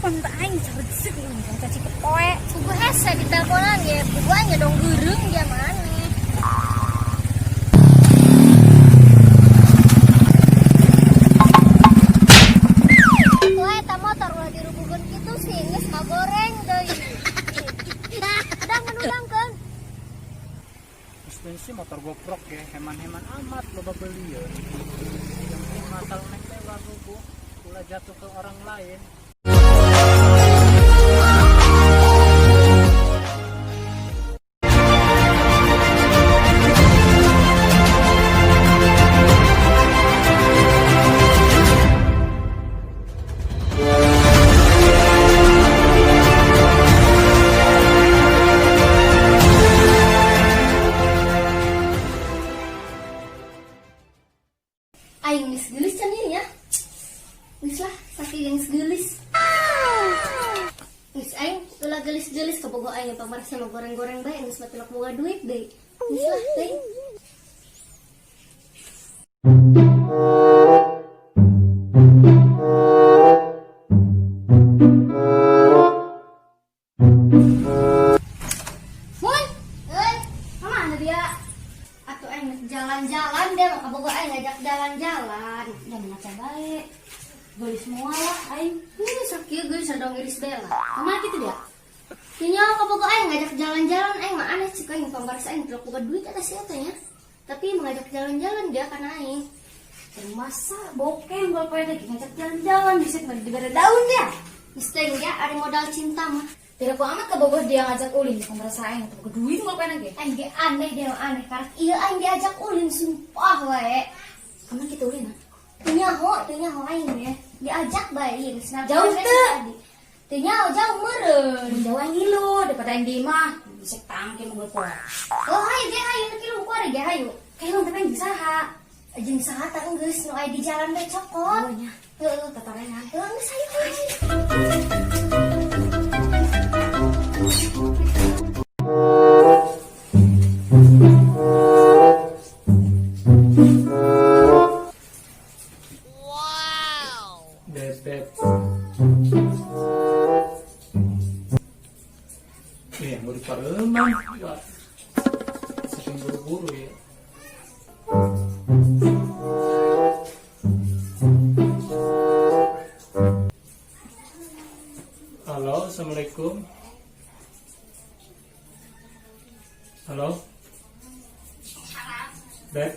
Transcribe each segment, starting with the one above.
Telepon teh aing cerdsek urang caci kepoe. Puguh hese di teleponan ge, puguh aing dong geureung dia maneh. Wah, eta motor ulah dirubuhkeun kitu sih, geus kagoreng deui. Udang udangkeun. Suspensi motor goprok ya, heman-heman amat loba beli ya. Yang penting matal neng teh ulah rubuh, ulah jatuh ke orang lain. Aing geus geulis can ieu nya. Geus lah, saking geus geulis. Geus aing ulah geulis-geulis kabogoh aing pamarsa mah goreng-goreng bae geus mah tilok boga duit deui. Geus lah teuing. Mun, euy, kemana dia? Atuh aing geus jalan-jalan dia mah kabogoh aing ngajak jalan-jalan. Jangan ngaca bae. Geulis moal lah aing. Ini sakieu geulis dong iris bela. Kemana kitu dia? Nya kabogoh aing ngajak jalan-jalan aing mah aneh cik aing pambarsa aing tilok boga duit atas si eta nya. Tapi mengajak jalan-jalan dia karena aing. Masa bokeh gua poe lagi ngajak jalan-jalan bisa dibere daun dia. Geus teuing ya ari modal cinta mah. Tidak ku amat kabogoh dia ngajak ulin pemerasa aing teu boga duit gua poe lagi. Aing ge aneh dia mah aneh karena ieu aing diajak ulin sumpah wae. Kemana kitu ulin? Teu nyaho, teu nyaho aing ya. Diajak bae geus Jauh teu? Teu nyaho jauh meureun. Jauh aing ngilu daripada aing di imah bisa tangke mah gua poe. Oh hayu ge hayu nu kilu ku ari ge hayu. Kayak tapi aing saha? Jeung saha tah geus nu aya di jalan teh cokot. Oh nya. Heeh, Tatarengan. heuh geus hayu hayu. Bebek. Iya, mau dipareman. Wah, saking buru-buru ya. Halo, assalamualaikum. Halo. Beb.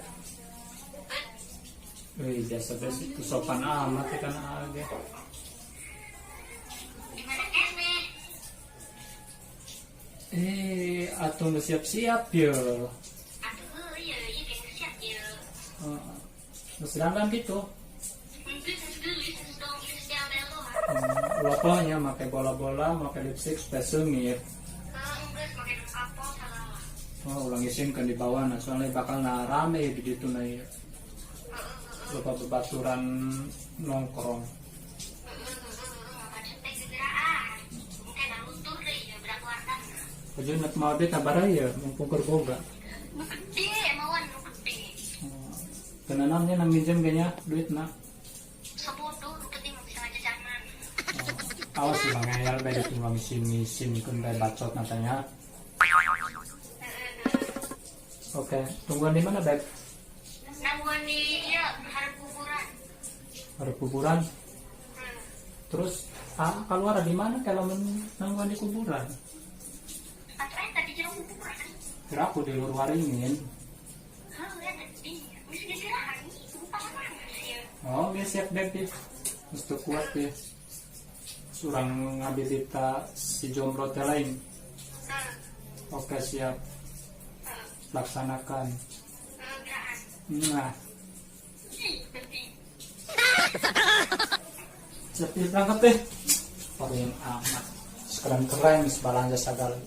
Wih, jasa bes itu sopan amat ya kan aja. Eh, atau nggak siap-siap ya? Heeh. Sedangkan gitu. Loponya pakai bola-bola, pakai lipstick supaya sengit. Oh, ulang isin kan di bawah nah, soalnya bakal nah rame ya di situ nah ya. Lupa bebaturan nongkrong. Aja nak mau deh kabar ya, mumpung keur boga. Kena namanya nang minjem kayaknya duit nak. Oh, awas sih bang ngeyel bae dituang isin kun bae bacot natanya. Oke, tungguan di mana, Beb? Nangguan di iya harap kuburan. Harap kuburan. Terus keluar di mana kalau nangguan di kuburan? Atau tadi jero kuburan. Kira aku di luar waringin. Heuh, tadi geus gegerahan, sih. Oh, geus siap Beb ya. Geus kuat ya. Surang ngambil dita si jomblo teh lain. Oke, siap. Laksanakan. Nah. Siap berangkat deh. Baru yang amat. Sekarang keren belanja segala.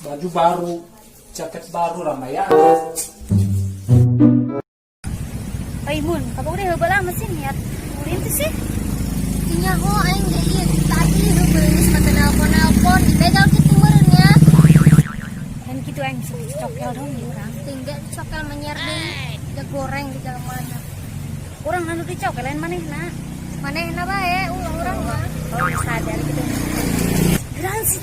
Baju baru, jaket baru ramai ya. Ai mun, kabogoh deh heula mesin niat ulin teh sih. Nyaho aing ge ieu tadi heubeul geus mah teu nelpon-nelpon dibegal kitu meureun nya. Dan kitu aing bisa dicokel dong di urang. Tinggal dicokel menyer deui, da goreng di dalam mana. Urang anu dicokel lain manehna. Manehna bae ulah urang mah. Oh, sadar gitu.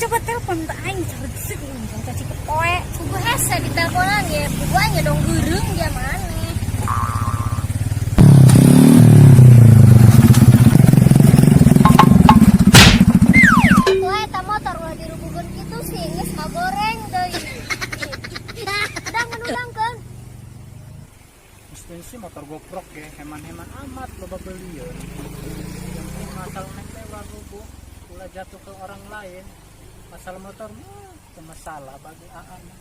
Coba telepon ke aing cerdik caci poe. Puguh hese di teleponan ya, puguh aing dong geureung dia maneh. Tuh eta motor ulah dirubuhkeun kitu sih, geus ngagoreng deui. Udang udangkeun. Mesti sih motor goprok ya, heman-heman amat loba belian. Yang penting masalah naik lewat rubuh, ulah jatuh ke orang lain. Masalah motor mah itu masalah bagi AA mah.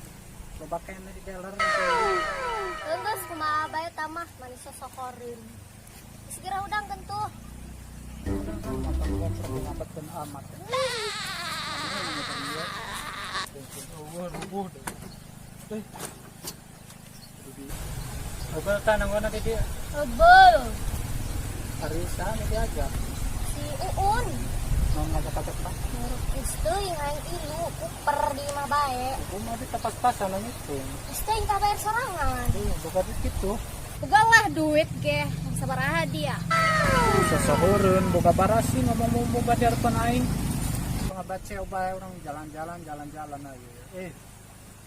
Loba kene di dealer. Geus kumaha bae eta mah manis sosokorin. Geus kira udangkeun tuh. Motor goprok ngabetkeun amat. Ini rubuh deh. Eh. Oke, tanang gua nanti dia. Ebel. Hari sana dia aja. Si Uun. Mau ngajak-ngajak pak? Geus teuing aing ilu kuper di imah bae. Gua mau di pas-pasan itu. Geus teuing ka bayar sorangan. Iya, bukan gitu. Boga lah duit ge, sabaraha dia. Sesehureun boga barasi ngomong-ngomong boga di harapan aing. Ngabaca bae orang jalan-jalan jalan-jalan aja. Eh,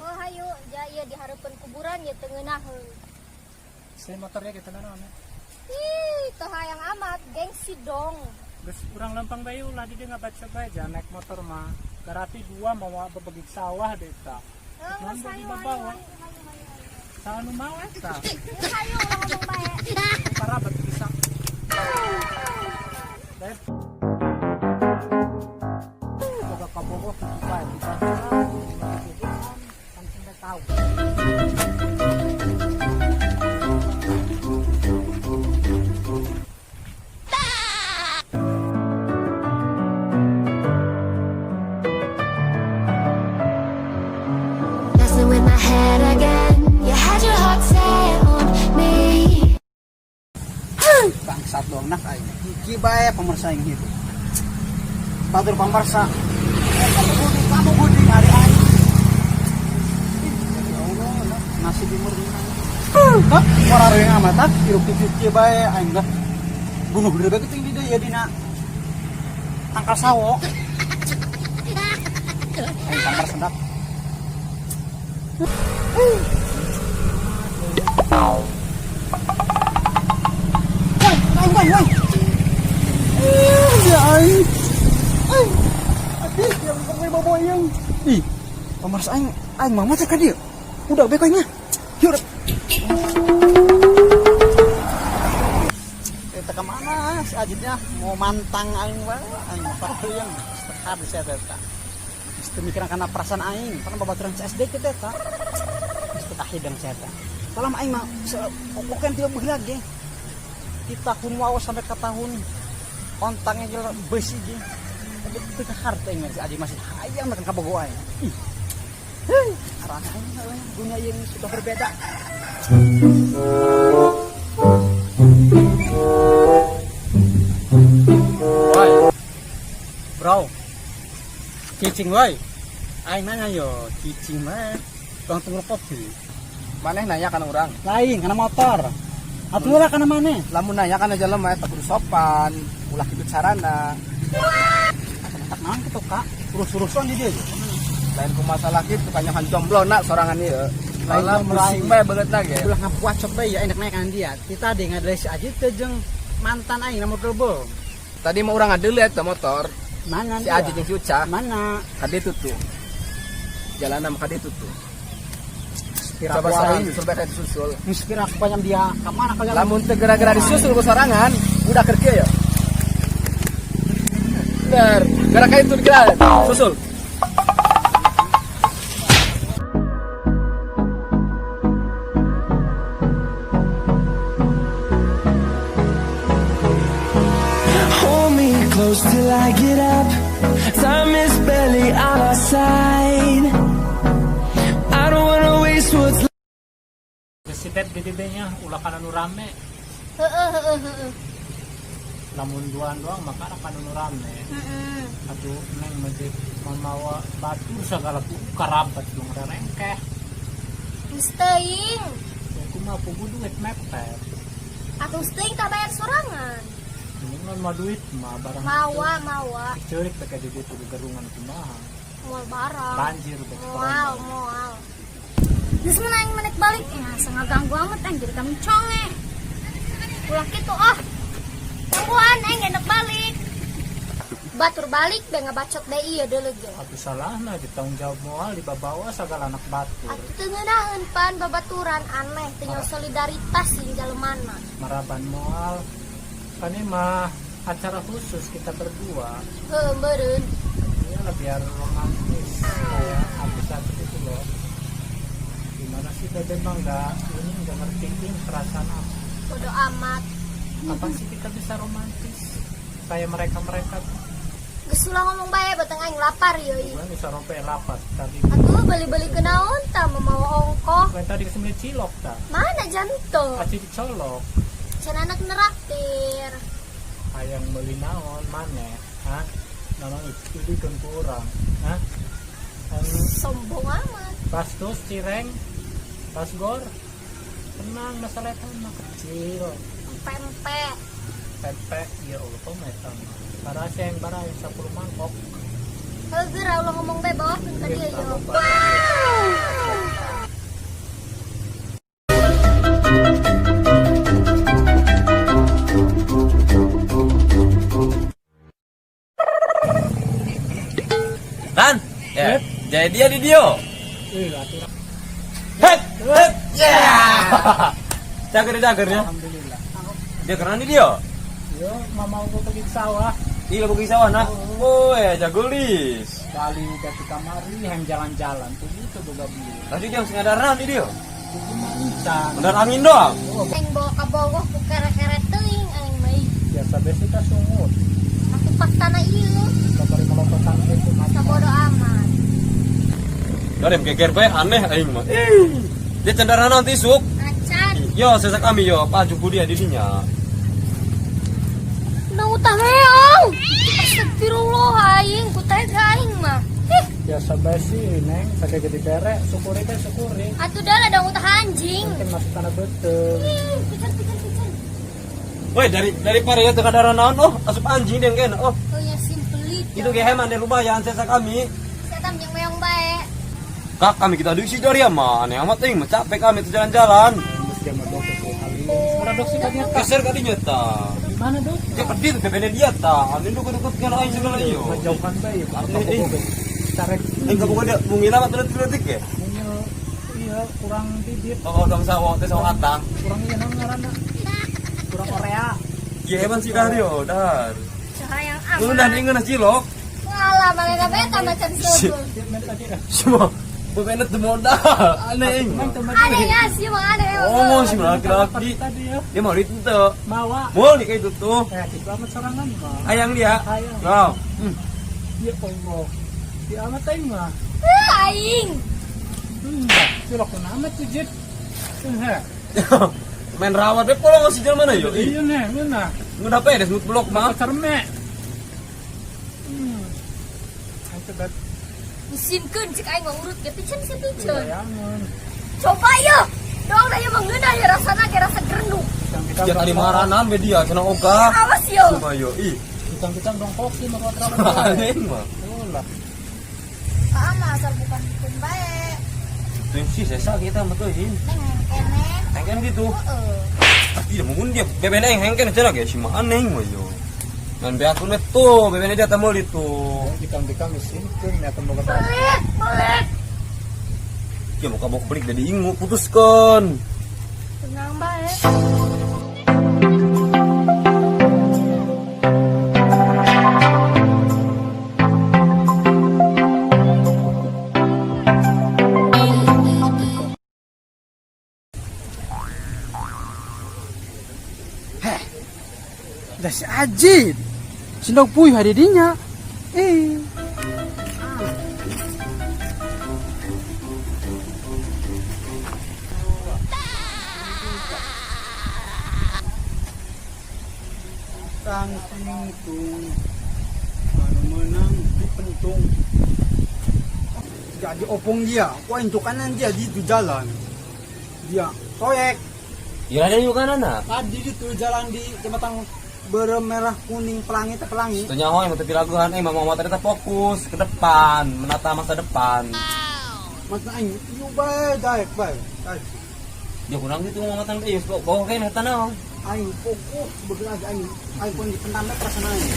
Oh hayu, ja ieu di hareupeun kuburan ye teu ngeunaheun. Saya motornya kita naon ya. Ih, teu hayang amat, gengsi dong. Geus urang lempang bae ulah di dieu ngabaca bae jangan naik motor mah. Berarti dua mau bebegik sawah deh ta. Geus Mampu hayu, dibawa. hayu, hayu, hayu, hayu. Saha nu mau eta? Geus hayu ulah ngomong bae. Parabat bisa. Bae. Boga kabogoh kitu bae di langsung tahu. Messing with my head again. You had your heart set on me. Bangsat dong nak aing. Hiji bae pemirsa yang hidup. Batur pemirsa. Kamu budi, kamu budi hari aing. Ih, ya Allah, lah, nasi timur di mana? Hah? Orang yang amat tak hirup kieu bae aing dah. Bunuh diri bae kitu di dieu dina tangkal sawo. Aing kamar sedap. Woi, aing, woi, woi. Eh, dia aing. Aing. Aduh, yang sampai baboyang. Ih, pemirsa aing, aing mama teh ka dieu. Udah beko aing mah. Yuk. Eta ka mana si Ajitnya mau mantang aing wae, aing mah yang habis saya teh. Geus teu mikiran kana perasaan aing, karena babaturan si SD kita eta. Geus teu kahidang saya teh. Salam aing mah pokoknya tiba baheula ge. Di tahun waos sampai ke tahun ontangnya gila besi ge. Tapi teu kaharti aing mah si Aji masih hayang makan kabogo aing. Ih. Hei, arana aing mah dunia yang sudah berbeda. Woi. Bro. Cicing woi. Aing nanya yo, cicing mah. Bang tunggu kopi. Maneh nanya kana urang. Lain kana motor. Atuh lah kana maneh. Lamun nanya kana jelema eta kudu sopan, ulah kitu carana. Tak naon kitu kak. Urus-urusan di dieu. Lain ku masalah kitu kanyahan jomblo nak sorangan ieu. Lain Lain jomblo pusing aing. bae beungeut ge. Ulah ngapuacok bae ya enak naik dia. Kita deh ngadai si Ajit teh jeung mantan aing nomor telepon. Tadi mah urang ngadeuleu eta motor. Mana Si dia? Ajit jeung si Uca. Mana? Kade tutu. Jalanan kade tutu. Kira Coba aku sorangan aing. susul bae disusul. Geus kira aku panjang dia ka mana kalian? Lamun teu gara-gara disusul ku sorangan, udah keur kieu ya. Bener, gara ka itu geura susul. Hold me close till I get up. Time is barely on our side. I don't wanna waste what's Si Beb di nya ulah kana nu rame. Heeh heeh heeh. Lamun duaan doang maka kana nu rame. Heeh. Atuh neng mah mamawa batu segala karabat dong rerengkeh. Geus teuing. Aku mah pugu duit mepet. Atuh teuing tak bayar sorangan. Mending non mah duit mah barang Mawa mawa. Ceurik teh di ditu gerungan kumaha. Moal barang. Banjir udah. Moal, moal. Geus mun aing menek balik, ya asa ngaganggu amat aing jadi kami conge. Ulah kitu ah. Tungguan aing enak balik. Batur balik be ngabacot deui ieu deuleu ge. Atuh salahna ditanggung jawab moal dibabawa sagala anak batur. Atuh teu ngeunaheun pan babaturan aneh teu nyaho solidaritas jeung jalemana. Maraban moal. Kan ini mah acara khusus kita berdua. Heuh meureun. Iyalah biar romantis kayak artis-artis itu loh. Gimana sih Bebe mah nggak ini nggak ngertiin perasaan aku. Bodo amat. Kapan sih kita bisa romantis kayak mereka-mereka tuh? Geus ulah ngomong bae beteng aing lapar yeuh. Gue bisa rompe lapat tadi. Atuh beli-beli ke naon tah mamawa ongkoh. Gue tadi kesini cilok ta. Mana jantung? Aci dicolok. Can anak neraktir. Hayang beli naon maneh, hah? Naon itu kan kurang, hah? Anu, Sombong amat. Bastos, cireng, basgor. Tenang masalah itu mah kecil. Empek-empek. Pempek, ya Allah, kok eta mah. Baraseng, barang 10 mangkok. Heuh geura ulah ngomong bae bawakeun ka dieu Kita yeuh. loba. Dan, ya, jadi dia di dio. Ih, atuh. Het, het, yeah. Cager, cager ya. Alhamdulillah. Dia keren di dio. Yo, mama gua pergi ke sawah. Iya, pergi sawah nah. Woi, jagolis. Kali dari kamari yang jalan-jalan tuh gitu boga bieu. Tadi dia sengaja di dio. Itu mah encan. Bener angin doang. Aing bawa ka Bogor ku kere-kere teuing aing mah ih. Biasa besi kita sungut. Atuh paktana ieu Kabari melototan itu mati. sabodo amat. Dari geger bae aneh aing mah. Ih, dia cenderung nanti isuk. Acan. Yo, sesak kami yo, paju dia dirinya. Nang utah meong. Astagfirullah aing ku teh aing mah. Ih, Biasa besi neng, pakai gede bere, syukuri teh syukuri. atuh dah ada utah anjing. Mungkin masuk tanah betul. Ih, pican pican pican. Woi, dari pare ya teu kadara naon oh, asup anjing dia kena oh. Oh ya simpelit. Itu ge heman deh lumayan sesak kami. Setan jeung meong bae. Kak, kami kita diisi dari mah aneh amat ting, capek kami tuh jalan-jalan. Terus dia mah dok itu kali. Sekarang dok sih tanya tak. Geser kadinya ta. Gimana dok? Dia pedih tuh bebene dia ta. Anu dukut-dukut kan aing segala iyo. Menjauhkan bae, Aneh, ih. Tarik Aing kamu ada mungil amat detik-detik ya? mungil iya kurang bibit, Oh, dong sawah teh sawah atang. kurang iya nang ngaranna. Kurang orea. Iya hewan sih dah yo, dar. Cahayang Lu dah amat. ingeun cilok. Ngalah maneh beta macam sebel. Dia main tadi dah. Semua bebene teu modal. Aneh aing. Main teman Aneh ya sih mah aneh. Oh, si laki-laki. Tadi ya. Dia mau itu tuh. Mawa. Mau nih kayak itu tuh. Eh, gitu amat sorangan mah. Ayang dia. Hayang. Wow. Hmm. Ya Allah. Di amat aing mah. Eh, aing. Cilok amat tuh Jit. Heh. Main rawat be polong sih jalan mana yo? Ih, Iya nih, ngeunah. ngeunah pedes ngut blok mah. Cerme. Hmm. Itu bet Isinkeun cek aing mah urut ge pican sih pican. bayangan. Coba ya. Dong da ieu mah ngeunah ya rasana ge rasa gerenduk. Kita Ya tadi maranan be dia cenah ogah. Awas yo. Coba yo, ih. Kita dongkok sih mau rawat. Aneh mah. Ulah. Sama asal bukan hukum bae. Tuh sih sesa kita mah tuh ini. Neng kene. Hengken gitu. Heeh. Tidak mungkin dia bebene yang hengken cenah ge si mah aneh mah yo. Dan be aku tuh bebene dia tamu itu. Bikang-bikang isinkeun ya temu boga Belit, belit. Ya mau kabok belik dari ingu putuskan. Tenang bae. Dah si Ajit. Sindok puyuh ada dinya. Eh. Tang tung anu menang di pentung. Jadi opong dia, wah itu kanan dia di itu jalan. Dia toyek. Ya ada yuk kanan nah. Tadi itu jalan di jembatan Beureum merah kuning pelangi teh pelangi. Teu nyaho aing mah teu piraguhan aing mah motor eta fokus ke depan, menata masa depan. Mas aing ieu bae daek bae. Daek. Ya kurang gitu ngomong teh geus bawa keneh eta naon. Aing fokus begerak aing. Aing pun dipendam bae perasaan aing.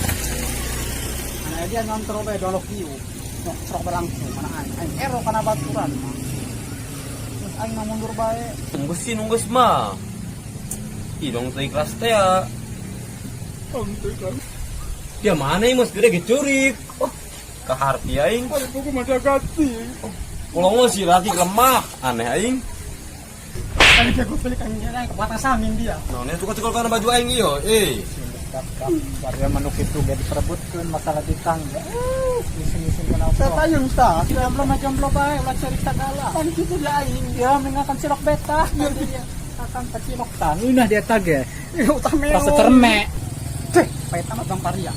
Mana dia ngontrol bae dolok ieu. Nyokcrok bae langsung mana aing. Aing ero kana baturan mah. Terus aing mah mundur bae. Tunggu sih nunggu mah. Ih dong teu ikhlas teh ya. Dia mana ini mas gede gecurik. Oh, ke harti aing. Aing buku mah ganti. Pulang mah si laki lemah, aneh aing. Aing jago balik aing aing ke batang samin dia. Nah, ini tukar cikol kana baju aing iyo, eh. Warga manuk itu gak diperebutkeun masalah di tangga. Isin-isin kana Saya tayung tah. Jomblo mah jomblo bae, ulah cerik sagala. Kan kitu dia aing. Ya mengakan cilok beta. Akan kacilok tah. Ngeunah dia tah ge. Utah meo. Rasa cerme. Ceh, pahit amat Bang Paria.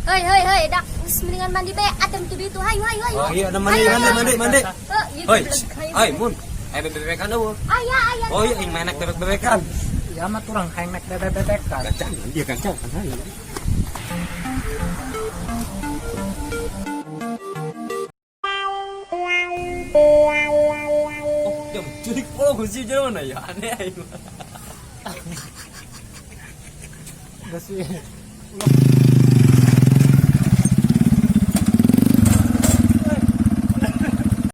Hei hei hei, dak geus mendingan mandi bae atem tu ditu. Hayu hayu hayu. Oh iya, ada mandi, mandi, mandi, mandi. Heuh, ieu Hoi, goblok, hayu. ai mun. Eh bebek-bebekan eueuh. Aya aya. Oh iya, aing menek bebek-bebekan. Ya mah turang hayang nek bebek-bebekan. Gancang, dia gancang kan aing. Oh, jam curik pola sih jalan mana ya aneh aing. Geus sih.